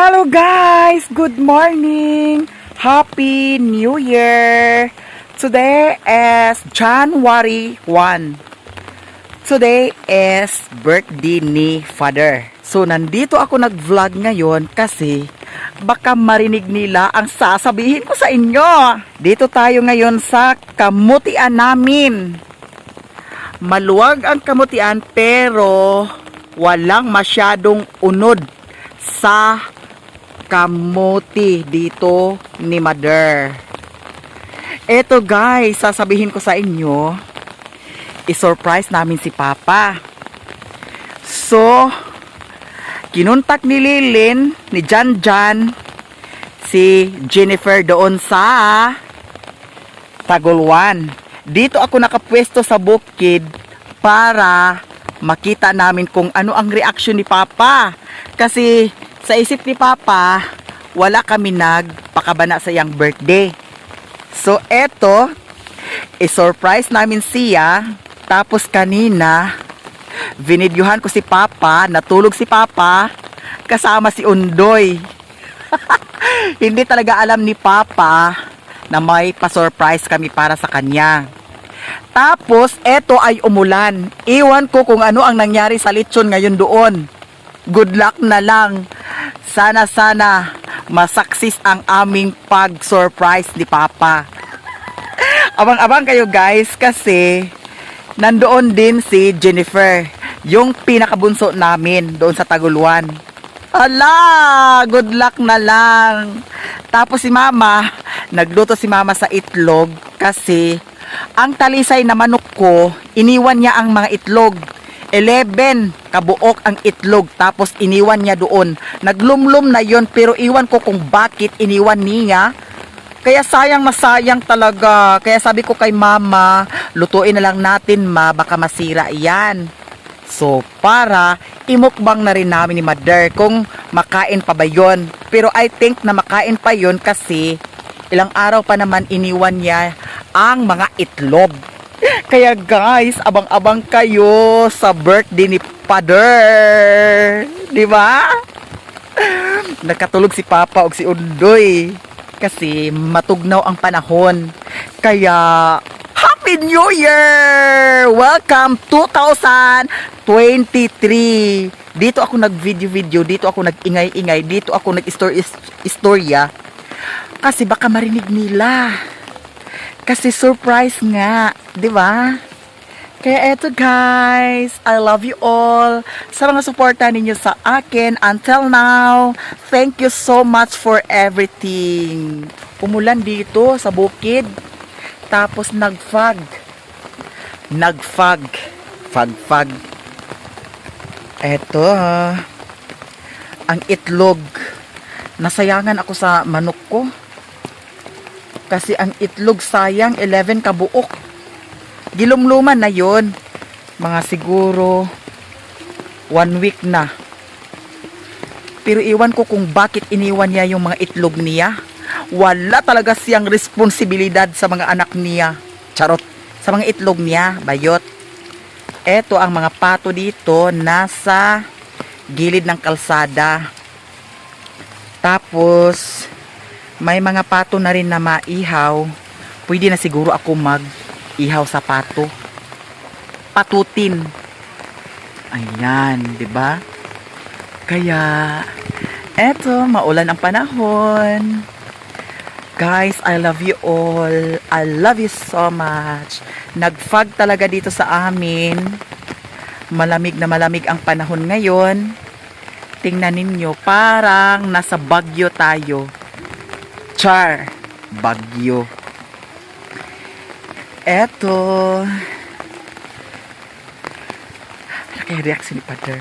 Hello guys! Good morning! Happy New Year! Today is January 1. Today is birthday ni Father. So nandito ako nag-vlog ngayon kasi baka marinig nila ang sasabihin ko sa inyo. Dito tayo ngayon sa kamutian namin. Maluwag ang kamutian pero walang masyadong unod sa kamuti dito ni Mother. Eto guys, sasabihin ko sa inyo, i-surprise namin si Papa. So, kinontak ni Lilin, ni Jan Jan, si Jennifer doon sa Tagolwan. Dito ako nakapwesto sa bukid para makita namin kung ano ang reaction ni Papa. Kasi sa isip ni Papa, wala kami nagpakabana sa iyang birthday. So eto, i-surprise namin siya. Tapos kanina, vinidyuhan ko si Papa, natulog si Papa, kasama si Undoy. Hindi talaga alam ni Papa na may pa-surprise kami para sa kanya. Tapos, eto ay umulan. Iwan ko kung ano ang nangyari sa lechon ngayon doon. Good luck na lang. Sana, sana, ma-success ang aming pag-surprise ni Papa. Abang-abang kayo guys kasi nandoon din si Jennifer, yung pinakabunso namin doon sa Taguluan. Hala, good luck na lang. Tapos si Mama, nagluto si Mama sa itlog kasi ang talisay na manok ko, iniwan niya ang mga itlog. 11 kabuok ang itlog tapos iniwan niya doon. Naglumlum na yon pero iwan ko kung bakit iniwan niya. Kaya sayang na sayang talaga. Kaya sabi ko kay Mama, lutuin na lang natin, Ma, baka masira yan. So, para imukbang na rin namin ni Mother kung makain pa ba yon. Pero I think na makain pa yon kasi ilang araw pa naman iniwan niya ang mga itlog. Kaya guys, abang-abang kayo sa birthday ni Father. Di ba? Nakatulog si Papa og si Undoy kasi matugnaw ang panahon. Kaya Happy New Year! Welcome 2023. Dito ako nag-video-video, dito ako nag-ingay-ingay, dito ako nag-istorya kasi baka marinig nila. Kasi surprise nga, 'di ba? Kaya eto guys, I love you all. Sa mga suporta ninyo sa akin until now, thank you so much for everything. Umulan dito sa bukid, tapos nag-fog. Nag-fog. Fog, fog. Eto, ang itlog. Nasayangan ako sa manok ko. Kasi ang itlog sayang, 11 kabuok. Gilumluman na yon. Mga siguro one week na. Pero iwan ko kung bakit iniwan niya yung mga itlog niya. Wala talaga siyang responsibilidad sa mga anak niya. Charot. Sa mga itlog niya, bayot. Eto ang mga pato dito nasa gilid ng kalsada. Tapos may mga pato na rin na maihaw. Pwede na siguro ako mag-ihaw sa pato. Patutin. Ayan, 'di ba? Kaya eto, maulan ang panahon. Guys, I love you all. I love you so much. Nag-fog talaga dito sa amin. Malamig na malamig ang panahon ngayon. Tingnan ninyo, parang nasa Baguio tayo. Char, Baguio. Eto. Ano kaya reaction ni Father?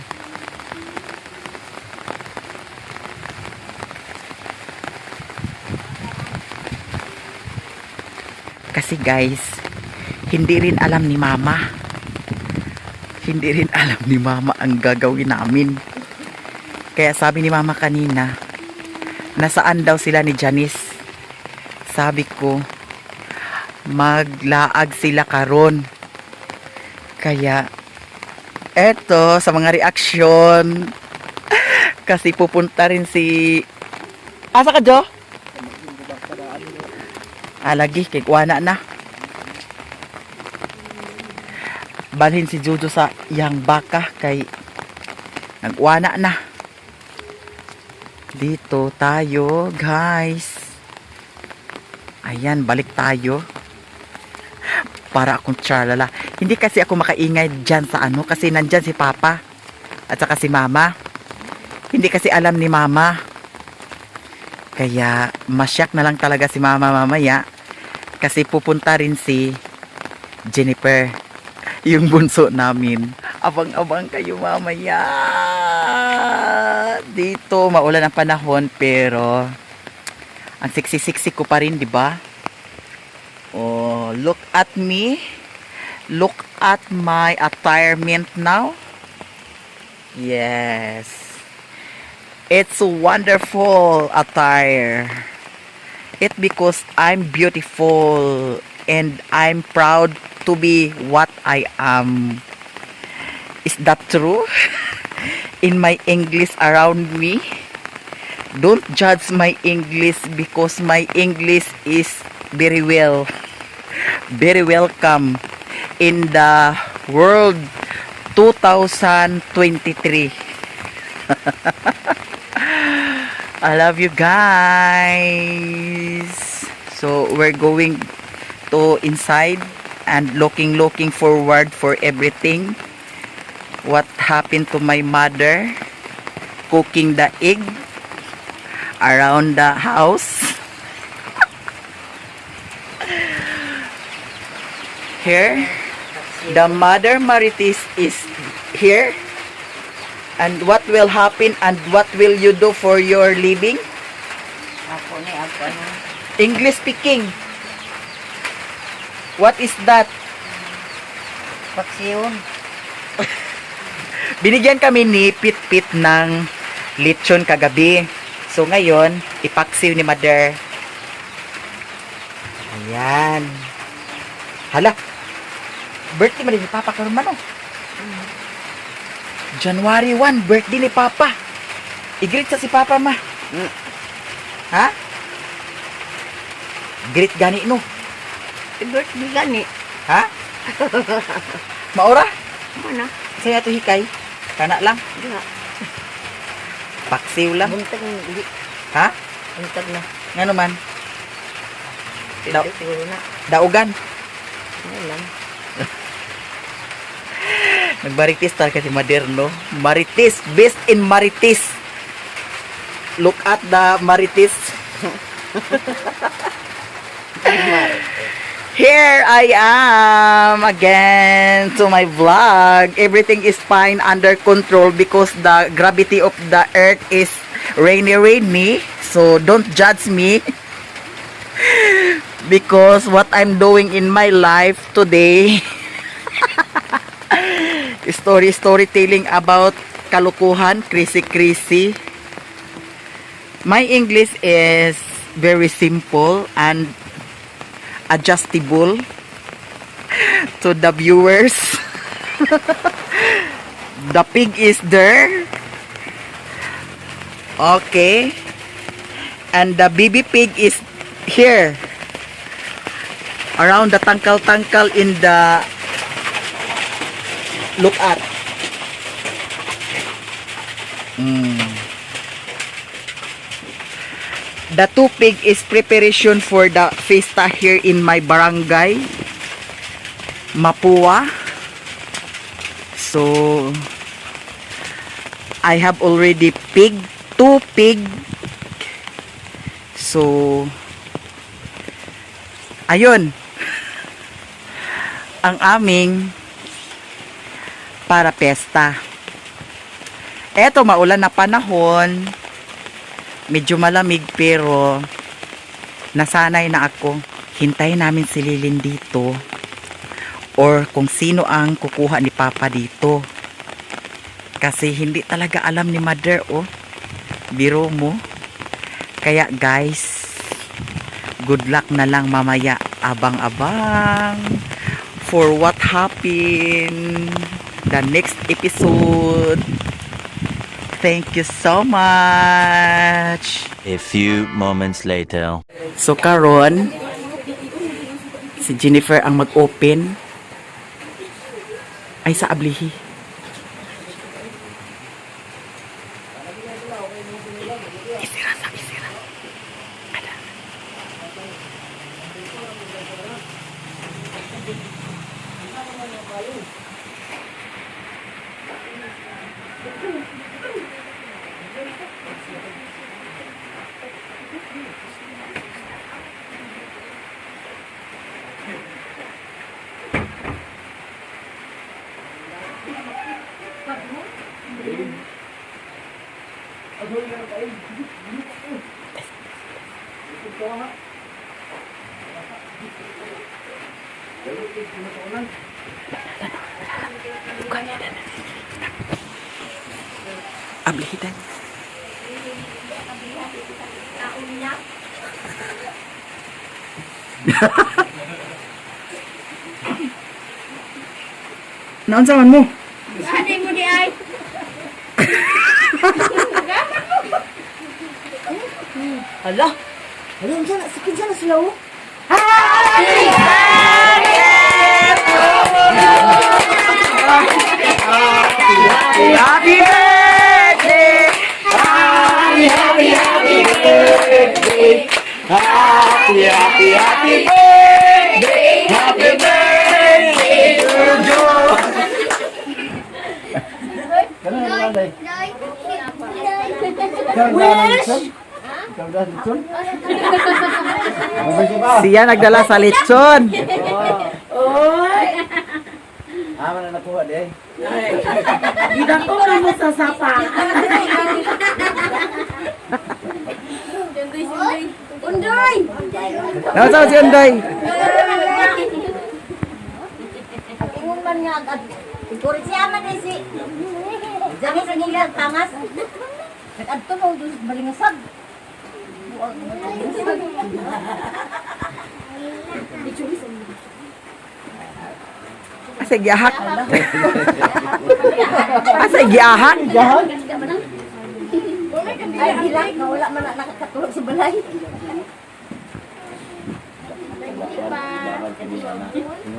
Kasi guys, hindi rin alam ni Mama. Hindi rin alam ni Mama ang gagawin namin. Kaya sabi ni Mama kanina, nasaan daw sila ni Janice? Sabi ko, maglaag sila karon. Kaya, eto, sa mga reaksyon, Kasi pupunta rin si. Asa ka, Jo? Ah, lagi. Kay kuana na. Balhin si Jojo sa iyang baka kay nagwana na. Dito tayo, guys. Ayan, balik tayo. Para akong charlala. Hindi kasi ako makaingay dyan sa ano kasi nandyan si Papa at saka si Mama. Hindi kasi alam ni Mama. Kaya masyak na lang talaga si Mama mamaya kasi pupunta rin si Jennifer, yung bunso namin. Abang-abang kayo mamaya. Dito, maulan ang panahon pero ang sexy-sexy ko pa rin, di ba? Oh, look at me. Look at my attirement now. Yes. It's a wonderful attire. It because I'm beautiful and I'm proud to be what I am. Is that true? In my English around me? Don't judge my English because my English is very well. Very welcome in the world 2023. I love you guys. So we're going to inside and looking forward for everything. What happened to my mother cooking the egg around the house. Here, the mother Marites is here. And what will happen and what will you do for your living? Ako ni ako ano. English speaking. What is that? Paksiw. Binigyan kami ni Pit Pit ng lechon kagabi. So ngayon, ipaksiw ni Mother. Ayan. Hala. Birthday man ni Papa karon man oh. January 1, birthday ni Papa. I-greet sa si Papa, ma. Ha? Greet gani no. Birthday gani. Ha? Maura? Mana? Saya to hikay. Kana lang. Diha. Paksiw lang. Buntag di. Ha? Buntag na. Ngano man? Siguro na. Daugan. Ano lang. Nagmarites talaga si Mother, no? Marites. Best in Marites. Look at the Marites. Here I am again to my vlog. Everything is fine, under control because the gravity of the earth is rainy, rainy. So don't judge me because what I'm doing in my life today, storytelling about kalukuhan, crazy crazy. My English is very simple and adjustable to the viewers. The pig is there. Okay. And the baby pig is here. Around the tangkal-tangkal in the look at. The two pig is preparation for the fiesta here in my barangay, Mapua. So, I have already pig, two pig. So, ayun. Ang aming para pesta. Eto, maulan na panahon. Medyo malamig pero nasanay na ako. Hintayin namin si Lilin dito or kung sino ang kukuha ni Papa dito. Kasi hindi talaga alam ni Mother, oh. Biro mo. Kaya guys, good luck na lang mamaya. Abang-abang for what happened the next episode. Thank you so much. A few moments later. So karon si Jennifer ang mag-open ay sa ablihi. Isira sa isira. Ada. Ablihidan. Naunsa man mo? Ano mo di ay? Hala. Hala, unsa na sikid na sila oh. Happy birthday! Happy, happy, happy birthday! Happy, happy, happy birthday! Happy birthday to Joe! Siya nagdala sa lechon. Gidako na mo sa sapa. Undoy! Naunsa si Undoy? Ingon man nga agad. Ikurit siya man eh si. Dami sa nila tangas. Nag-adto mo doon sa balingasag. Asa giyahak? Asa giyahak? Ay hilak nga wala man na nakakatulog sa balay.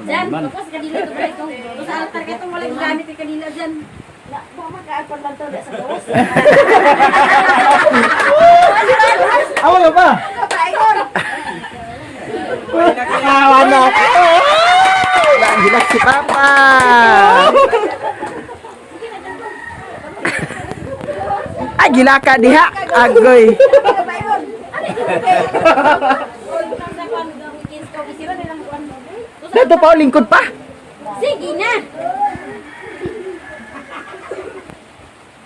Jan, tapos kanila ito ba itong sa altar ka itong walang gamit eh kanila dyan. Awa pa. Awa na. Hilak si Papa. Ay, gilaka diha. Agoy. Dito pa, oh, lingkod pa. Sige na!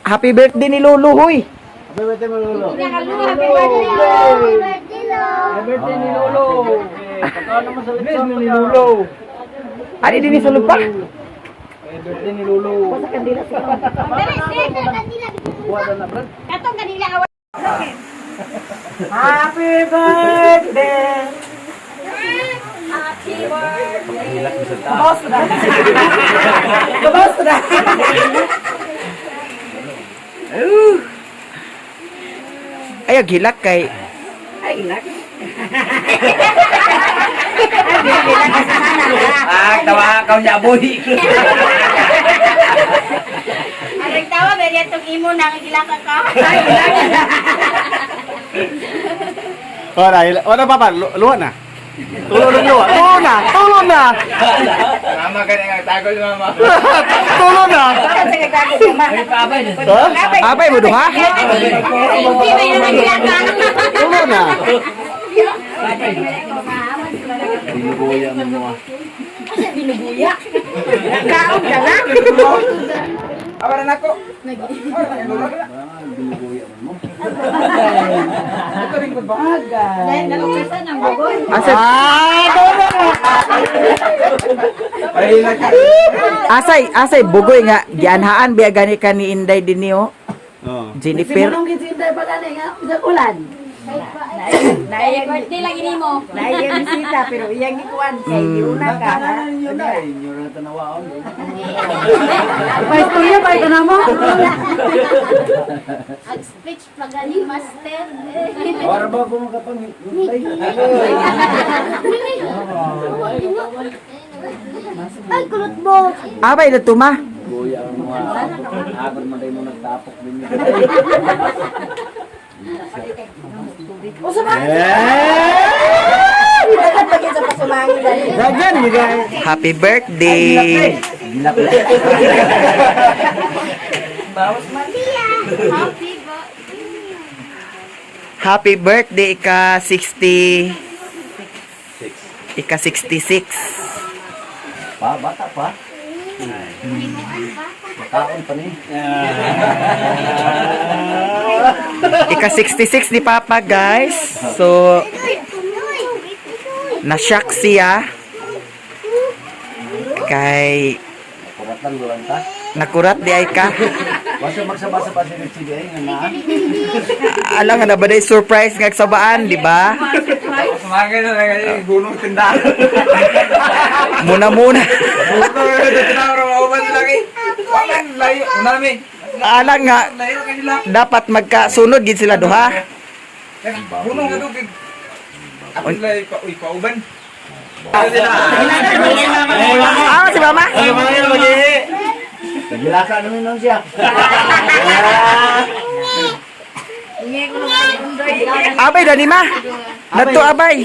Happy birthday ni Lolo, huy. Happy birthday, Lo! Birthday ni Lolo. Pagkano naman sa lechon ni Lolo. Ani din sa lupa. Birthday ni Lolo. Dali, sige! Katong kanila awa. Happy birthday. Happy birthday! Kabawas na. Kabawas na. Ay, ang gilak kay. Ay, ilak. Ah, tawa ka niya boy. Ang tawa, beri atong imo na gilaka ka. Ora, ora papa, luwa na. Tulo na luwa. Tulo na, tulo na. Mama ka na nga tagol mama. Tulo na. Ha? Abay mo duha. Hindi ba yun ang gilaka? Tulo na. Kaon ka na. Awa na nako. Asa Asay, asay bugoy nga gianhaan biya gani ka ni Inday dinhi oh. Oh. Jennifer. Sinunong gid si Inday pa gani nga sa ulan. Ay, birthday lang ini mo. Naiyang bisita pero iyang gikuan kay giuna ka. Tanan ninyo na eh. Inyo na tanawaon. Paistorya pa ito na mo. Ag speech pa gani master. Para ba kung makapangintay? Ay, kulot mo. Abay na tuma. Kuya ang mga agad man mo nagtapok din yun. Dapat pagin sa pasumangin dali. Dagan, guys. Happy birthday. Gilak Happy ba? Happy birthday ika 60 Ika 66. Pa, bata pa. Makaon pa ni. Ika 66 ni Papa, guys. So, na-shock siya. Kay Kurat lang dulan ta. nakurat di ay ka. Wasa magsabasa pa si Richie di ay nga naa. Alam nga na ba day surprise nga sabaan, di ba? Sumangay na lang ay gunong tindahan. Muna muna. Tinawar lagi. Walang layo. Nami. Alam nga Layo kanila. dapat magkasunod gid sila duha. Gunong ka dugig. Ako layo pa uy pauban. Ah, si Mama. Gilaka naman nun siya. Abay dani ma. Nato abay.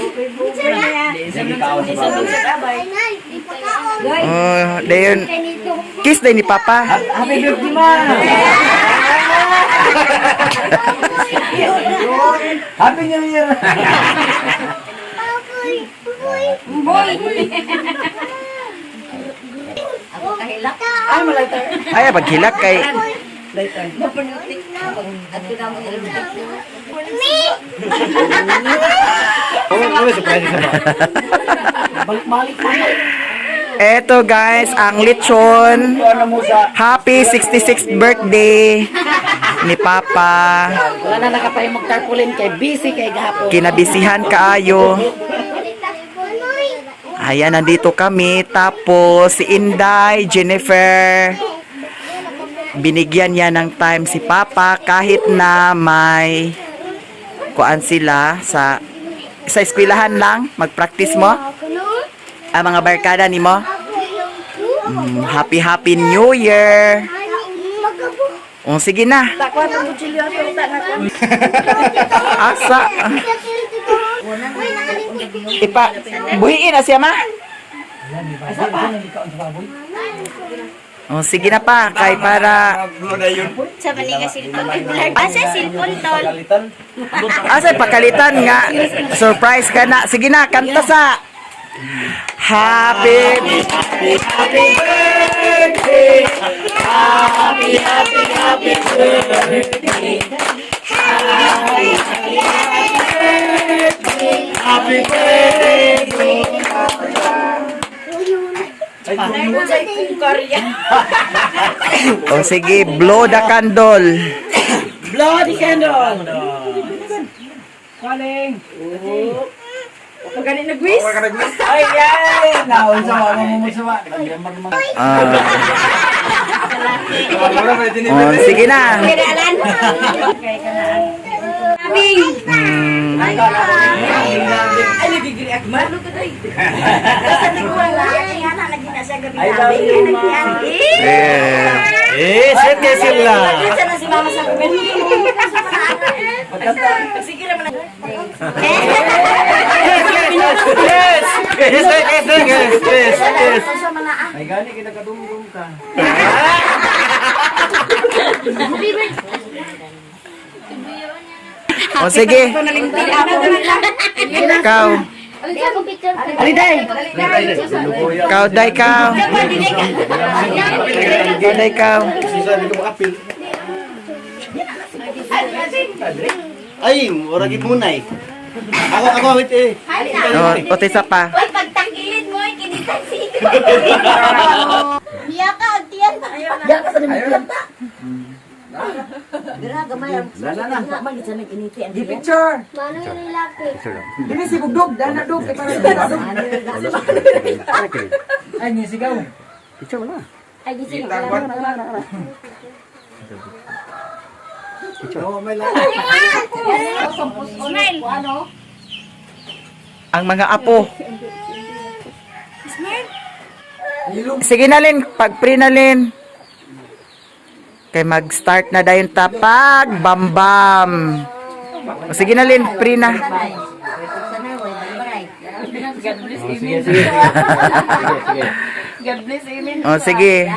Sige kaon sa baboy. Oh, dayon kiss day ni Papa. Happy birthday ma. Happy New Year. Ay malay Ay, paghilak kay Eto guys, ang lechon. Ano mo sa Happy 66th birthday ni Papa. Wala na nakapahimog tarpaulin kay busy kay gahapon. Kinabisihan kaayo. Ayan, nandito kami. Tapos, si Inday, Jennifer, binigyan niya ng time si Papa kahit na may kuan sila sa eskwelahan lang, magpractice mo. Ang mga barkada ni mo. Happy Happy New Year! O, sige na. Takwa tong kutsilyo ato ta na ko. Asa. Ipa, buhiin na siya, ma. O, sige na pa, kay para... Sa maninga silpon. Asa silpon tol? Pagalitan? Asa, pakalitan nga. Surprise ka na. Sige na, kanta sa... Happy... O sige, blow the candle. Blow the candle. Kaling. Pag gani nagwis. Ay ay, naon sa mama mo mo sa Ah. O, sige na. Ay nagigiri akman lo today. Basta nagwala. Kaya na, lagi na siya gabi I love you, ma. Eh. Eh, sweet kay sila. Kinsa na si mama sa kumen. Sige ra man. Yes, yes, yes, yes, yes, yes. Ay gani kita kadumdum ka. O sige, ikaw. Aliday. Ikaw, day, ikaw. Ikaw, day, ikaw. Sabi ko makapil. Ay, murag imunay. Ako, ako, wait eh. O, otisa pa. Uy, pagtangilid mo, ay kinitan sigo. Niya ka, agtiyan ba? Ya ka sa nimot ta. Dira gamay ang Na, na, na. Man gid sa nag-initi ang Di picture. Manong nilapit. Dili si Bugdog, dana dog kay para sa dog. Ay, ni sigaw. Ay, gising ka lang. No, may lang. Smile! Ang mga apo. Sige na, Lin. Pag-pray na, Lin. Kay mag-start na dayon tapag. Bam-bam. O, sige na, Lin. Pray na. Sanay way balay. Oh, sige, sige. Sige, sige. God bless, amen. O, sige.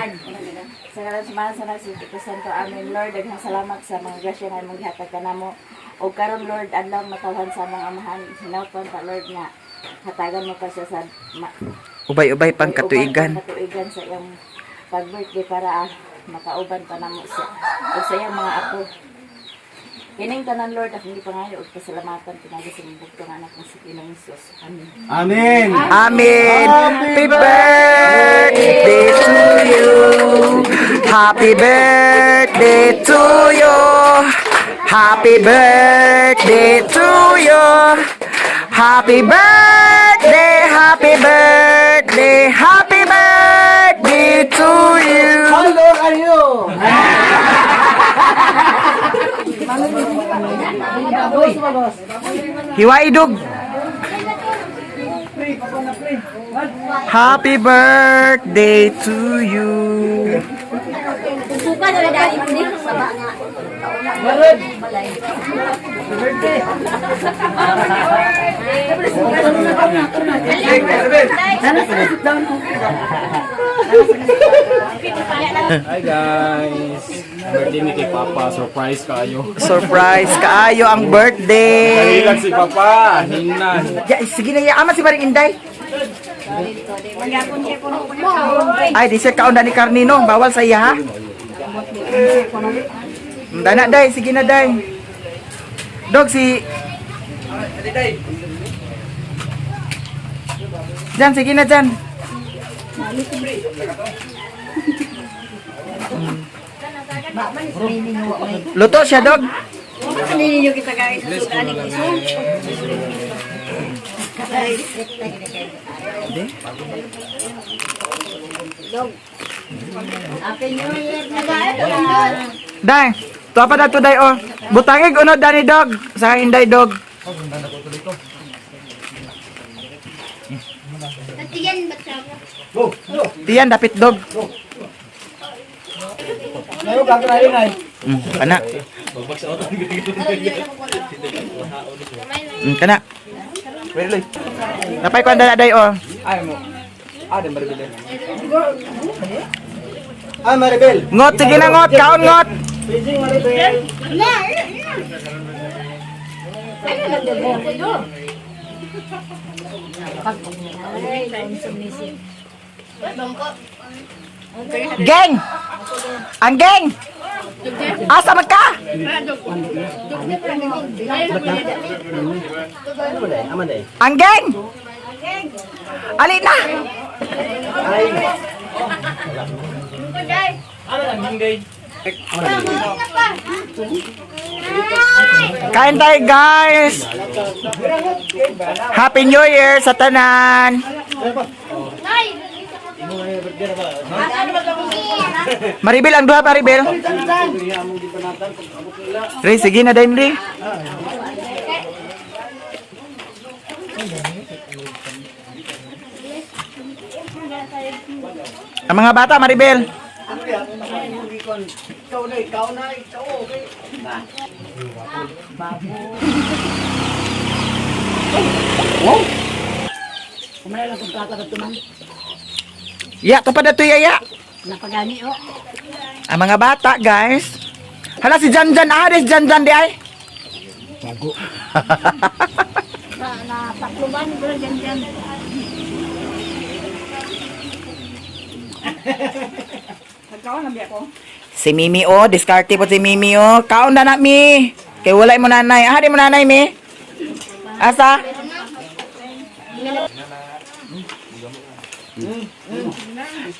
Sa ngalan sa Ama, sa Anak, sa Espiritu Santo. Amen. Lord, daghang salamat sa mga grasya nga imong gihatag kanamo. Og karon Lord, adlaw matawhan sa among amahan. Hinaut pa Lord nga hatagan mo pa siya sa Ubay-ubay pang katuigan. ubay pang katuigan sa iyang pag-birthday para makauban pa namo siya ug sa iyang mga apo. Kining tanan Lord, akong gipangayo og pasalamatan pinaagi sa imong bugtong anak nga si Ginoong Hesus. Amen. Amen. Amen. Happy birthday to you. Happy birthday to you. Happy birthday to you. Happy birthday, happy birthday, happy birthday to you. How old are you? Hiwaidog. Happy birthday to you. Suka na dali ni saba nga. Balay. Hi guys. Birthday ni kay Papa. Surprise kayo. Surprise kaayo ang birthday. Kahilag si Papa. Hinan. Ya, sige na, ya. Ama si Maring Inday. Ay, di siya kaon ni Carnino. Bawal sa iya, ha? Dana, day. Sige na, day. Dog, si... Diyan, sige na, dyan. Luto siya, dog. Happy New Year na guys. Day, tuwa pa na to, day, oh. Butangig, unod, dani, dog. Sa Inday, dog. Natiyan ba't siya? Tiyan, dapit, dog. Ngayon, kakain ay. Kana. Kana. Napay ko ang dala, day, oh. Ay mo. Ah, di maribel. Ah, Maribel. Ngot, sige na, ngot. Kaon, ngot. Beijing, Maribel. Geng! Ang geng! Asa man ka? Aman eh. Ang geng! Ali na! Kain tayo, guys! Happy New Year sa tanan! Maribel, ang duha, Maribel. Ray, sige na din, Ray. Ang mga bata, Maribel. Ikaw na, ikaw na, ikaw. Okay. Ya, tupad na to, yaya. Napagani oh. Ang mga bata, guys. Hala, si Jan Jan. Ah, si Jan Jan di ay. Napakluban bro dyan dyan. Si Mimi, oh. Diskarte po si Mimi, oh. Kaon na na, Mi. Kay wala mo nanay. Ah, di mo nanay, Mi. Asa?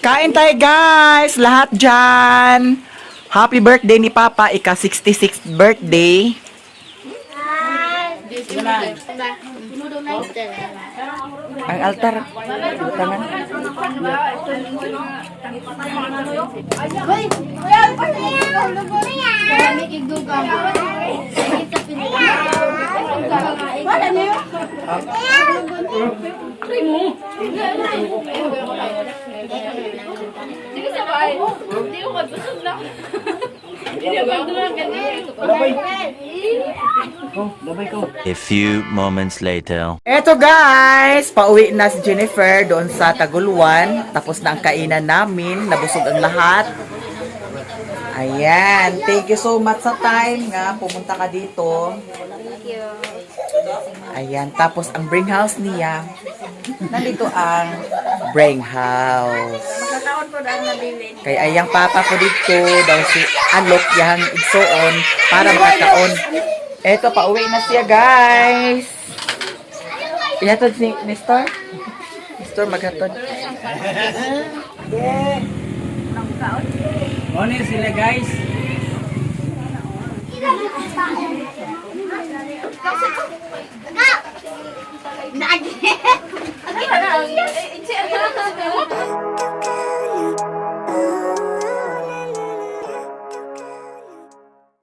Kain tayo, guys. Lahat dyan. Happy birthday ni Papa, ika 66th birthday. Ang altar. Butangan. A few moments later. Eto guys, pauwi na si Jennifer doon sa Tagulwan. Tapos na ang kainan namin, nabusog ang lahat. Ayan, thank you so much sa time nga pumunta ka dito. Thank you. Ayan, tapos ang bring house niya, nandito ang bring house. Kay ayang papa ko dito, daw si Alok yang igsuon para makakaon. Eto, pauwi na siya guys. Ihatod si Nestor? Nestor, maghatod. Morning sila guys. Nagi.